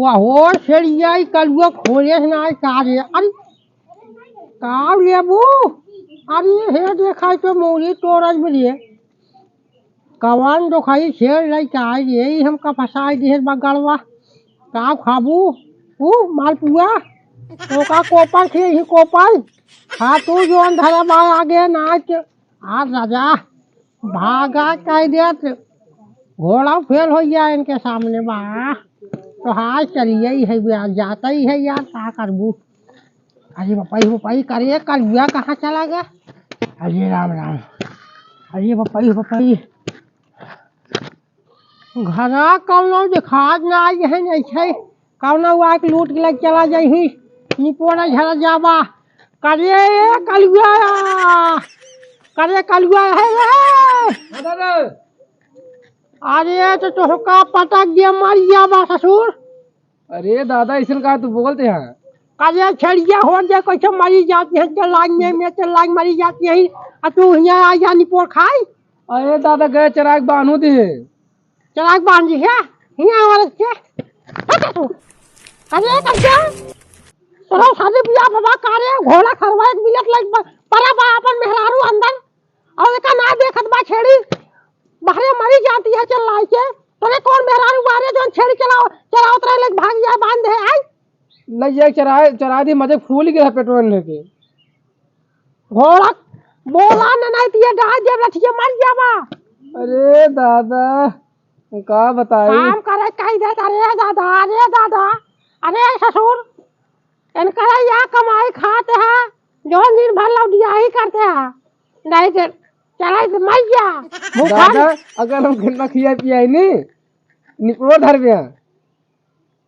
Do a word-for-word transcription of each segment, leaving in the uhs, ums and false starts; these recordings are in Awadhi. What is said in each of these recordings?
कहो छेड़िया, ई कलुआ खोले से ना का रे? अरे, का लेबू? अरे, हे देखा तो मौरी तोरज में रे। कवन दोखाई छेड़ लइका आई रे, ई हमका फंसाई दिहे बगड़वा। का खाबू? ऊ मालपुआ? तो का कोपल खिए ही कोपल? खा तू जोन धरा बा आगे नाच। आ राजा, भागा कह देत। घोड़ा फेल हो गया इनके सामने बा। तो हाय चलिए ही है बे, जाता ही है यार, का करबू? अरे बपई, बपई, करे कलुआ कहाँ चला गया? अरे राम राम। अरे बपई, बपई। घरा कौनो देखात ना आई है, नहीं छै। कौनो आके लूट के लग चला जाही। निपोरा झरा जाबा। करे ए कलुआ। करे कलुआ है रे। अरे तो तोहका पटक दिया, मर जाबा ससुर। अरे दादा, ऐसन का तू बोलते हैं? अरे छेड़िया हो जाए, कैसे मरी जाती है, चल लाग में, में चल लाग मरी जाती है। आ तू हियाँ आ जा निपोर खाई। अरे दादा, गए चराग बांधू दे। चराग बांध दी है, हियाँ वाले के। हट तू। अरे कर क्या? तोरा शादी बियाह बाबा का रे, घोड़ा खरवा एक मिनट लग ब-, परा बा अपन मेहरारू अंदर। और एका ना देखत बा छेड़ी, बाहरे मरी जाती है चल लाई के। तोरे कौन मेहरारू बाहरे जौन छेड़ी चलाओ, चलावत रहे, लेके भाग जाए, बांध दे, आई। ले जाए चराए, चरा दी, मजे फूल गया पेटवन लेके। घोड़ा बोला न, नहीं तो ये डाल दे, रथिया मर जाबा। अरे दादा, का बताई? काम करे कही दे, अरे दादा, अरे दादा, अरे ससुर, इनकरे यहाँ कमाई खाते हैं, जो दिन भर लौटिया ही करते हैं। नहीं तो चला तो मर गया। भूखा दादा, अगर हम गन्ना खिया पिया ही नहीं, निपोर धर गया।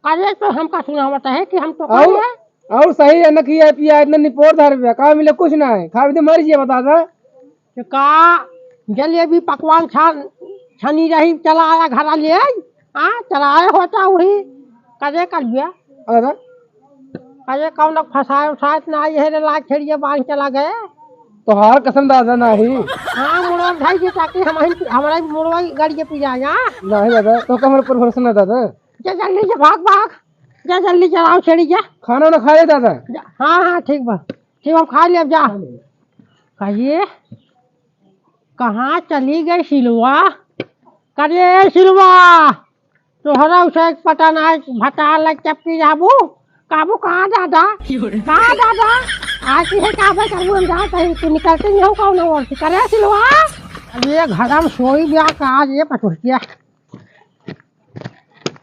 अरे तो हमका सुनावत है कि हम तो और, कहिए। और सही है न खिया पिया, इतना निपोर धर गया, का मिले कुछ ना है, खा भी तो मर गया, बता दा। तो का जलेबी पकवान छान, छनी रही, चला आया घरा ले आई। हाँ, चला आया होता वही। कदे कर गया? अरे। कदे कौन लोग फंसाए उठाए ना आई है रे, लाग छेड़िए बांध चला गए। तोहार कसम दादा नाही। हाँ, मुड़वा भाई जी, ताकि हम ही, हमारा ही मुड़वा ही गाड़ी के पी जाए, हाँ? नाही दादा, तो का हमारे पर भरोसा ना दादा। जा जल्दी जा, भाग, भाग। जा जल्दी चलाओ छेड़ी जा। खाना ना खाए दादा। जा, हाँ, हाँ, ठीक बा। ठीक, हम खा लेब जा। कहिए, कहाँ चली गई सिलवा? करे सिलवा, तोहरा उसे पता ना है, भतार लग चपकी जाबू, काबू कहाँ दादा? कहाँ दादा? आज इहे काबे करबू हम जात हई, तू निकलते नहीं हो कौनो ओर से। करे सिलवा, अरे घरम सोई गया का आज ये पटुकिया।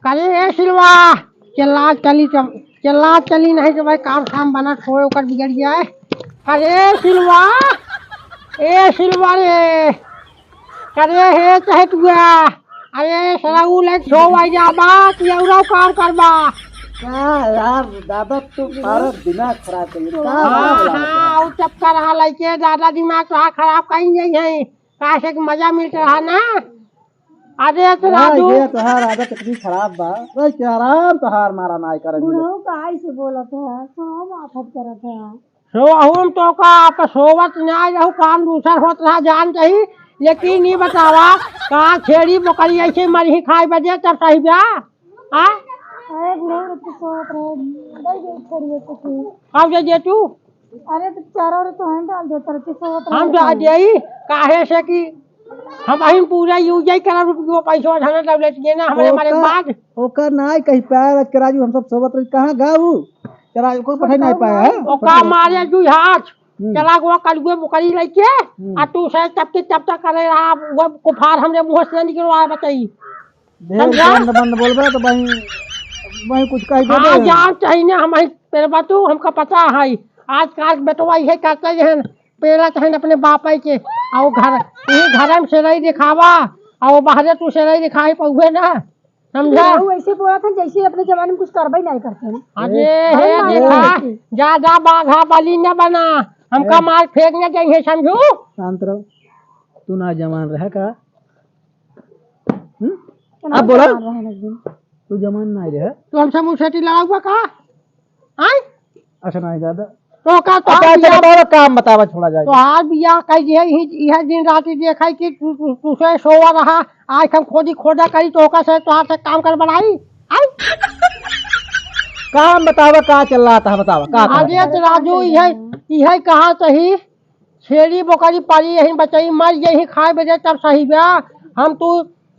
करे ए सिलवा, चला चली, चल, चला चली, नहीं तो भाई काम धाम बनत होए ओकर बिगड़ जाए। अरे सिलवा, ए सिलवा रे, करे हे चहेतुआ, अरे सरऊ ले सो आ जाबा कि औरो काम करबा। का यार दादा, तू सारा दिमाग खराब कर दिया। का हाँ, बात है? हाँ, और चक्कर रहा लइके दादा दिमाग तो खराब कहीं नहीं है, काहे से कि मजा मिलत रहा ना। अरे तो हाँ, राजू। ये तोहार आदत इतनी खराब बा। भाई, क्या आराम तोहार मारा नाई करन दे। बुढ़ऊ काहे से बोलत है? कहाँ आफत करत है? सो अहुम तो का, आप सोवत ना रहू, काम दूसर होत रहा, जान जाही। लेकिन ये बतावा, का छेड़ी बोकरी ऐसे मरही खाए बदे, तब सही बा? आ? अरे बुढ़ऊ, तो सोवत रहे, दे दे छेड़िए कुछ। कब दे दे तू? अरे तो चारा रे तो हम डाल देता रहते, सोवत हम रहे डाल तो। देई, काहे से कि हम अहिन पूरा यूज ही करा रुपयो पैसवा धन दौलत ये ना हमारे, हमारे ओकर, बाद। ओकर नाई कही पाया के राजू, हम सब सोवत रही, कहाँ गाऊ? के राजू को पठाई नहीं पाया है? ओका मारे दुई हाथ, हम्म। चला गवा कलुए बुकरी लइके, हम्म। आ तू से चपटी चपटा करे रहा, वो कुफार हमरे मुँह से निकलवा बताई। ढेर समझा? बंद, बंद बोलबे तो वहीं, वहीं कुछ कह देबे। हाँ, जान चाहिए ना, हम ही पेरबा तू, हमका पता है। आजकल बेटवा इहे करते हैं, पेरत हैं अपने बाप के। आओ घर, ये घर में से नहीं दिखावा, आओ बाहरे तू से नहीं दिखाई पउहे ना, समझा? बुढ़ऊ ऐसे बोलत है जैसे अपने जमाने में कुछ करबे नहीं करते हैं। अरे, अरे हे मारे देखा, हैं। ज्यादा बाघा बली न बना, हमका ए। मार फेंक न जाइए, समझू? शांत रहो, तू ना जवान रहे का? हम्म? केना अब बोला? जवान रहे लगिन? तू जवान ना रहे। तू हमसे मुँह छेटी लड़ाउबा का? आय? अच्छा, नहीं दादा। तो का, तो अच्छा, आप अच्छा, बिया बताओ, काम बतावा, छोड़ा जाए। तो आज बिया कह दिए, यही, यह दिन रात ही देखा कि तू, तू, तू से सोवा रहा, आज हम खोदी खोदा करी, तो ओका से, तो से काम कर बनाई। आय? काम बतावा, का चल रहा था, बतावा, का था? अरे तो राजू, इहे, इहे कहा सही, छेड़ी बोकरी पाली, यही बचाई, मर यही खाए बजे तब सही बा। हम तू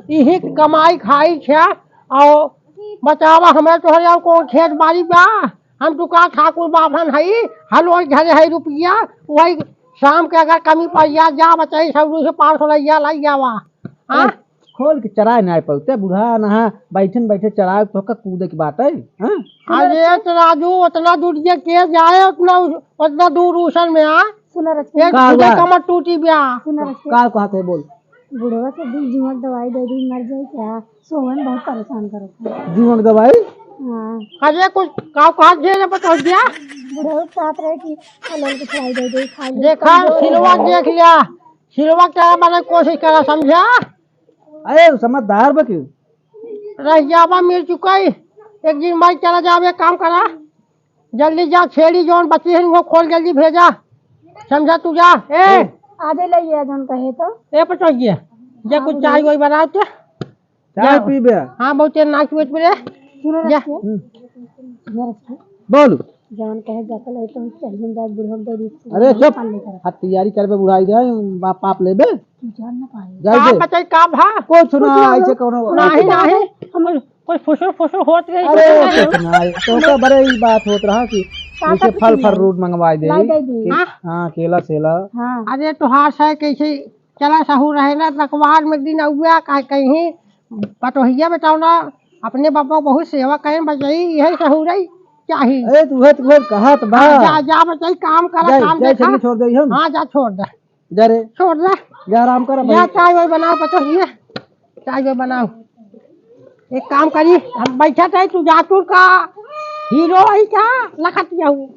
इही कमाई खाई छा, और बतावा, हमें तोहरे और कौन खेत बाड़ी बा? हम तू का ठाकुर बाभन हई, हलोल घरे हई रुपया, वही शाम के अगर कमी पड़ जा, जा बचाई, सौ दो सौ पाँच सौ लइया, लइ जावा। हाँ? अरे, खोल के चराए ना पाउते, बूढ़ा नहा, बैठन बैठे चराए, तोहका कूदे के बात है, हाँ? अरे तो राजू, उतना दूर जे के जाए, उतना, उतना दूर उसन में, आ? सुना रखे। एक का हुआ? कमर टूटी ब्या। सुना रखे। का कहत है, बोल। बुढ़वा के दिल जुआ दवाई दे दी, मर जाए क्या? सोवन बहुत परेशान करत है। जुआ के दवाई? हाँ। अरे कुछ का कहत जे रे पटोहिया? बुढ़वा साथ रहे कि हलोल के दवाई दे दे, खा ले। देखा, सिलवा देख लिया। सिलवा के बने कोशिश करा, समझा? अरे, समझदार बा क्यों? रह जाबा मिल चुकई। एक दिन भाई चला जाबे, काम करा। जल्दी जा, छेड़ी जौन बची है, वो खोल जल्दी भेजा। समझा तू जा। ए, ए। आजे ले ये जौन कहे तो। ए, पटोहिया, जा हाँ, कुछ बोलो। चाय वही बनाओ तो। चाय जा। पीबे? हाँ, बहुत तेल नाच बेच रे। सुनो जा। रखिए। हम्म। सुनो रखिए। बोल। जवन कहे जाकल है तो चल हम जाए बुढ़वा दे दी। अरे चुप। पाल लेकर। आ तैयारी करबे बुढ़ाई जाए, बाप पाप लेबे। तू जान ना पाए। जाए का दे। बताई का भा? कुछ ना, कुछ ना ऐसे हो। कोनो नहीं, नहीं। हम कोई फुसुर फुसुर होत रही अरे तो कुछ ना, तो का बड़े ही बात होत रहा कि का जैसे का फल कुछ फल नहीं। रोड मंगवाए दे। लाई दे दी। के-, हाँ? हाँ, केला सेला। हाँ। अरे तोहार से कैसे चला सहू रहे ना, अखबार में दिन अउआ का कहीं पटोहिया बेटौना अपने बापा बहुत सेवा करें, बचई यही सहूरई चाही। अरे तू है, तू है, कहा तो बा। हाँ, जा, जा बचई, काम करा, जाए, काम जाए, देखा। चल के छोड़ दे हम। हाँ, जा छोड़ दे। जा रे। छोड़ दे। जा आराम कर जा, भाई। चाय वाय बनाओ पटोहिया, चाय वाय बनाओ। एक काम करी, हम बैठा थे, तू जा तू का हीरो आई का लखत जाऊ।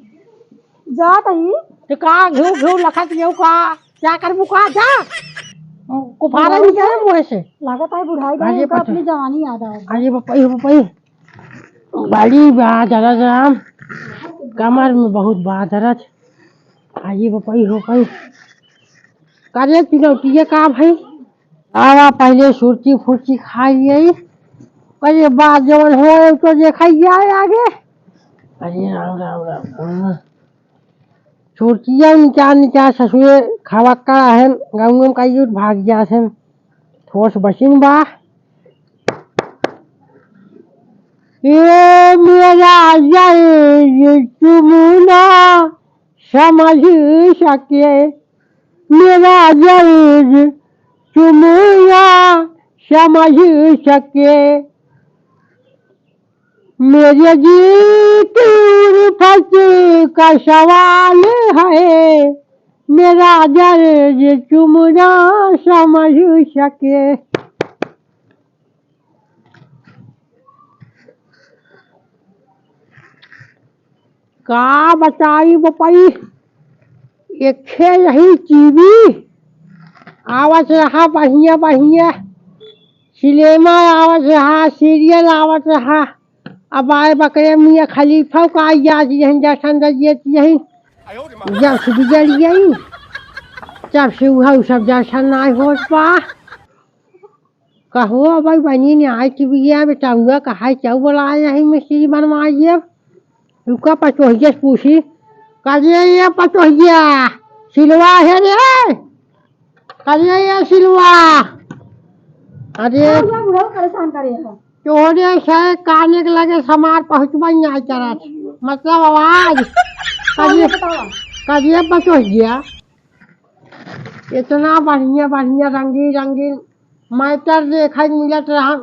जा तई। तो का घिउ घिउ लखत जाऊ का? क्या करबू का जा? कुफारे निकले मुँह से। लागत है बुढ़ाई बा, अरे इनका पता। अपनी जवानी याद आ गई। अरे बपई, बपई। बड़ी बा दर्द राम। कमर में बहुत बा दर्द। अरे बपई, बपई। करे चुनौतिये का भाई? आवा पहले सुरती फुरती खा लिये। करे बाद जवन होए तो देखा जाए आगे। अरे राम, राम, राम, राम। छोटिया निचार निचार ससुरे खावा का है, गाँव में का यूथ भाग गया है। ठोस बसिन बा। ए मेरा जाए ये चुमुना समझ सके, मेरा जाए चुमुना समझ सके। मेरे जीत उल्फत का सवाल है, मेरा दर्द तुम ना समझ सके। का बताई बपई, एखे यही टीवी आवत रहा, बढ़िया बढ़िया सिनेमा आवत रहा, सीरियल आवत रहा। अब आए बकरे मियाँ खलीफा का आई जात यही दर्शन दे देत यही। जब से गुजर गई, तब से उहउ सब दर्शन नाहीं होत बा। कहो भाई बनी ने आए टीवी बेटा हुआ कहा चाउ बोला आए यही मिस्त्री बनवाइए। रुका पचोहिया से पूछी, करिए ये पचोहिया, सिलवा है रे? करिए ये सिलवा। अरे का हुआ बुढ़ऊ परेशान करे है? तोहरे से काने के लगे समार पहुँचबा नहीं करत। मतलब आवाज। का करिए, बतावा? करिए पचोहिया। इतना बढ़िया बढ़िया रंगीन रंगीन मैटर देखे के मिलत रहा।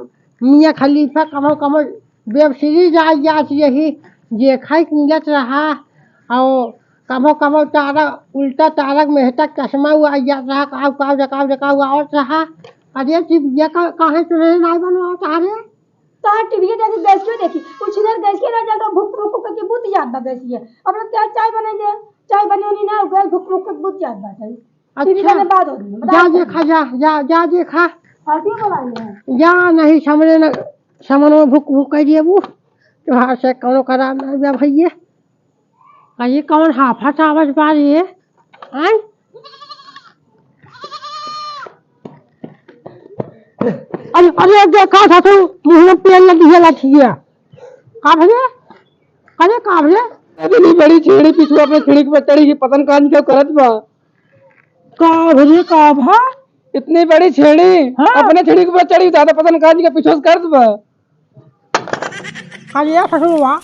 मियाँ खलीफा कबो कबो वेब सीरीज आ जात यही देखे के मिलत रहा। और कबो कबो तारक, उल्टा तारक मेहता चश्मा हुआ आ जात रहा। काव काव जकाव जकाव आवत रहा। अरे टीवी का, काहे चुनरी नाई बनवावत रहा रे? तहार टीवी देखी, गैस क्यों देखी? उछिनर गैस के ना जाता भुक भुक करके बुत जात बा गैस ये। अब लोग क्या चाय बनाई दे? चाय बने नहीं ना, गैस भुक भुक करके बुत जात बाटे। टीवी अच्छा। बने बाद होत बा। जा देखा, जा, जा, जा देखा। फालतू बोला ले। जा नहीं, सामने न, सामने में भुक भुक कर दिए वो। तोहार से कौनो खराब ना बा भैया। अरे कौन हाफत आवत बा रे? आँय? अरे, अरे, देखा था तू, मुँह में पेन लगी है लाठिया। का भैया? अरे का भैया? इतनी बड़ी छेड़ी पिछुआ अपने छेड़ी के ऊपर चढ़ी कि पता न का करत बा। का भैया, का भा? इतनी बड़ी छेड़ी हाँ। अपने छेड़ी के ऊपर चढ़ी, दादा पता न का पिछुआ से करत बा। करिया ससुरवा,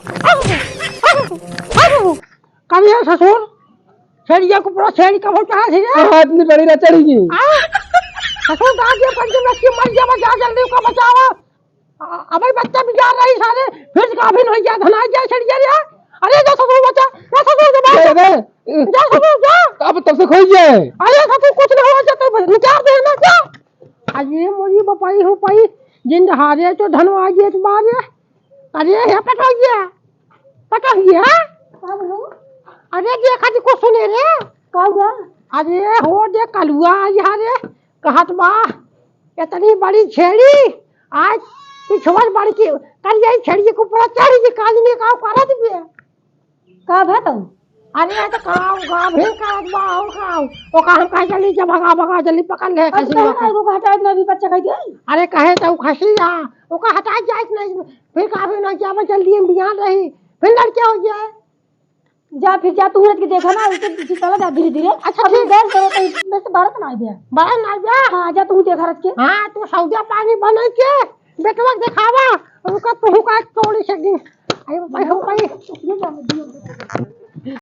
करिया ससुर, छेड़िया को पूरा छेड़ी का बोलता है, ठीक है? हाँ, इतनी बड़ी ना चढ़ेगी। हाँ? ससुर, दादी, पंचम रखी, मर जावा, जा जल्दी ओका बचावा। अ-, अबे बच्चा बिगाड़ रही सारे, फिर गाभिन हो गया, धना गया छेड़िया रे। अरे जा ससुर बचा, जा ससुर जा, जा, जा। जा ससुर जा। अब तब से खोई गया है। अरे ससुर कुछ ना हो, जा तो निकाल दे ना, जा। अरे मोरी बपाई हो पाई, जिन हारे तो धनवा गया तुम्हारे। अरे हे पटोहिया, पटोहिया। का बोलू? अरे देखा जी, कुछ सुने रे। का हुआ? अरे हो दे कलुआ यहाँ रे, कहत बा, इतनी बड़ी छेड़ी, आज पिछवर बड़ की, कल यही छेड़ी के ऊपर चढ़ के काली ने का करत बे। का भा तो? अरे, ये तो काऊ, गाभिन काऊ बा, और काऊ। ओका हम कहे, "जल्दी जा, भगा, भगा, जल्दी पकड़ ले, अब कइसे तो लगा?" ना, वो हटाए ना, अभी बच्चा खाई दे। अरे, कहे तो खसी आ, ओका हटाए जाए नहीं, फिर गाभिन हो जाए, जल्दी हम बिहान रही, फिर लड़के हो जाए। जा, फिर जा, तू हट के देखा ना, उसे पीछे चला जा धीरे धीरे। अच्छा, अभी ठीक। गैस करो तो इसमें से बारह ना आ गया। बारह ना आ गया? हाँ, जा, तू देखा रख के। हाँ, तू सौदा पानी बना के बेटवा के देखावा, उनका तू का तोड़ी से दिन। अरे भाई, हो भाई।